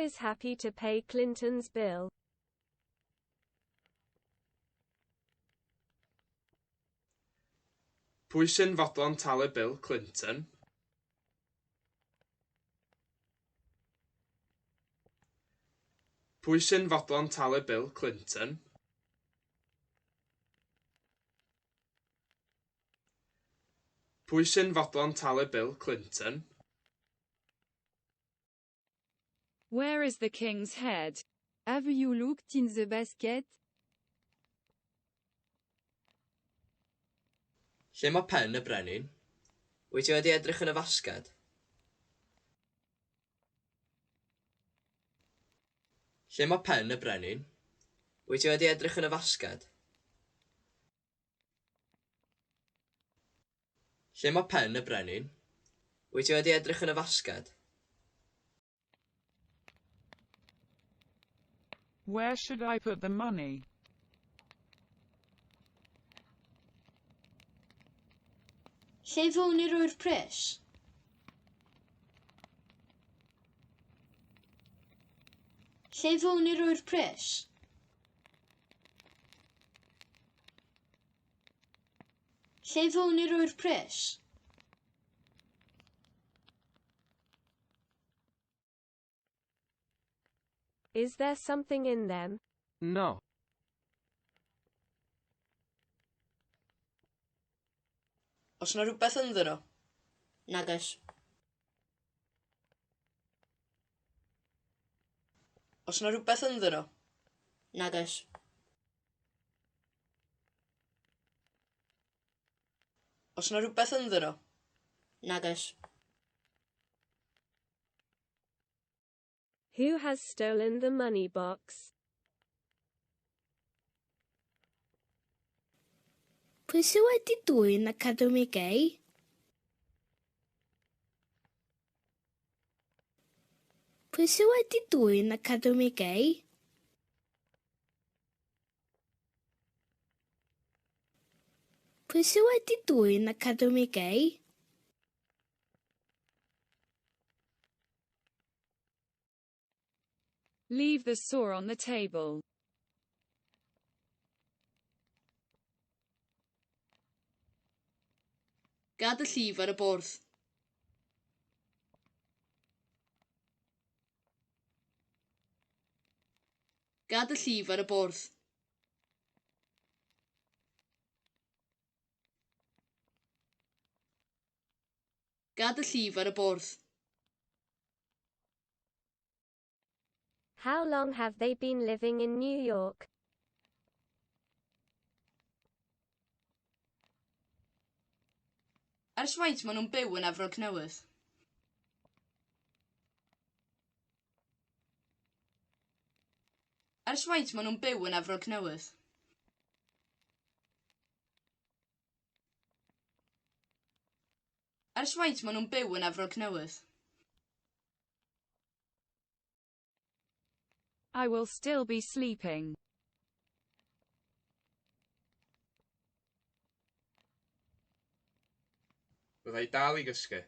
is happy to pay Clinton's bill? Pwy sy'n fodlon talu bil Clinton? Pwy sy'n fodlon talu bil Clinton? Pwy sy'n fodlon talu bil Clinton? Where is the king's head? Have you looked in the basket? Lle mae pen y brenin? Wyt ti wedi edrych yn y fasged? Lle mae pen y brenin? Wyt ti wedi edrych yn y fasged? Lle mae pen y brenin? Wyt ti wedi edrych yn y fasged? Where should I put the money? Lle fwn i roi'r pres? Lle fwn i roi'r pres? Lle fwn i roi'r pres? Is there something in them? No. Oes 'na rywbeth ynddyn nhw? Nagoes. Oes 'na rywbeth ynddyn nhw? Nagoes. Oes 'na rywbeth ynddyn nhw? Nagoes. Who has stolen the money box? Pwy sydd wedi dwyn Academi Gay? Pwy sydd wedi dwyn Academi Gay? Pwy sydd wedi dwyn Academi Gay? Leave the saw on the table. Gad y llif ar y bwrdd. Gad y llif ar y bwrdd. Gad y llif ar y bwrdd. How long have they been living in New York? Ers faint maen nhw'n byw yn Efrog Newydd? Ers faint maen nhw'n byw yn Efrog Newydd? Ers faint maen nhw'n byw yn Efrog Newydd? I will still be sleeping. Fydda i dal i gysgu.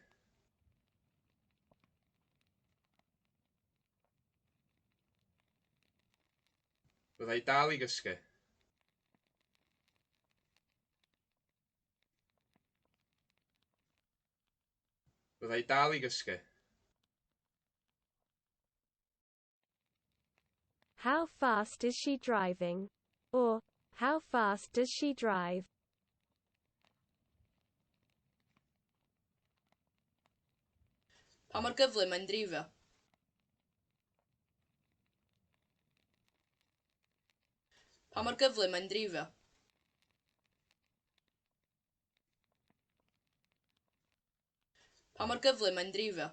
Fydda i dal i gysgu. Fydda i dal i gysgu. How fast is she driving? Or, how fast does she drive? Pa mor gyflym mae'n dreifio? Pa mor gyflym mae'n dreifio? Pa mor gyflym mae'n dreifio?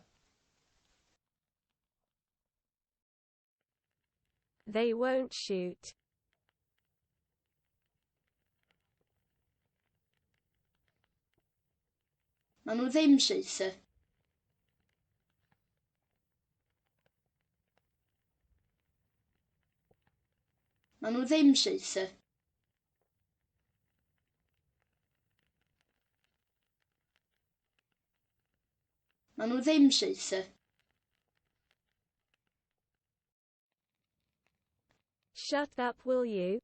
They won't shoot. Maen nhw ddim saethu. Maen nhw ddim saethu. Maen nhw ddim saethu. Shut up, will you?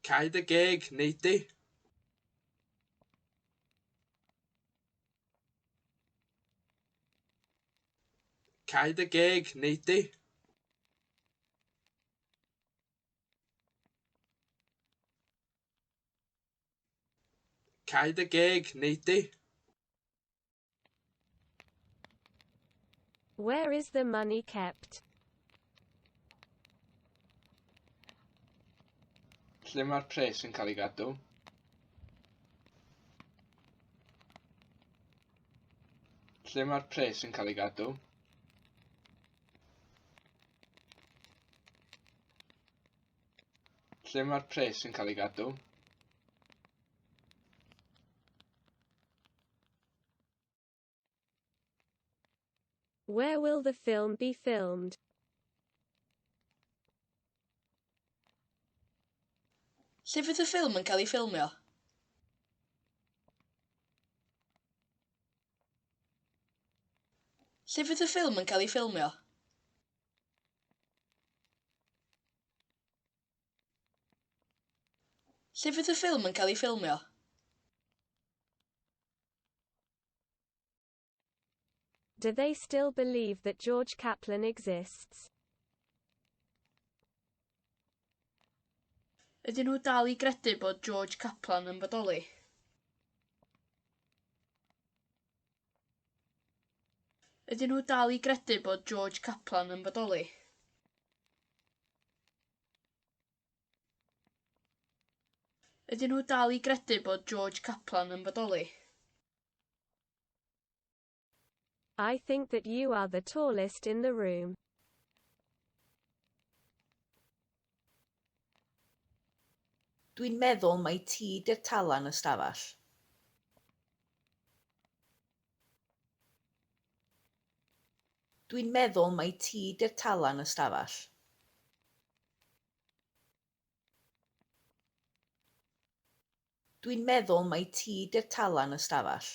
Cau dy geg, wnei di. Cau dy geg, wnei di. Cau dy geg, wnei di. Where is the money kept? Lle mae'r pres yn cael ei gadw? Lle mae'r pres yn cael ei gadw? Lle mae'r pres yn cael ei gadw? Where will the film be filmed? Lle fydd y ffilm yn cael ei ffilmio? Lle fydd y ffilm yn cael ei ffilmio? Lle fydd y ffilm yn cael ei ffilmio? Do they still believe that George Kaplan exists? Ydyn nhw dal i gredu bod George Kaplan yn bodoli? Ydyn nhw dal i gredu bod George Kaplan yn bodoli? Ydyn nhw dal i gredu bod George Kaplan yn bodoli? I think that you are the tallest in the room. Dwi'n meddwl mai ti 'di'r tala yn y stafell. Dwi'n meddwl mai ti 'di'r tala yn y stafell. Dwi'n meddwl mai ti 'di'r tala yn y stafell.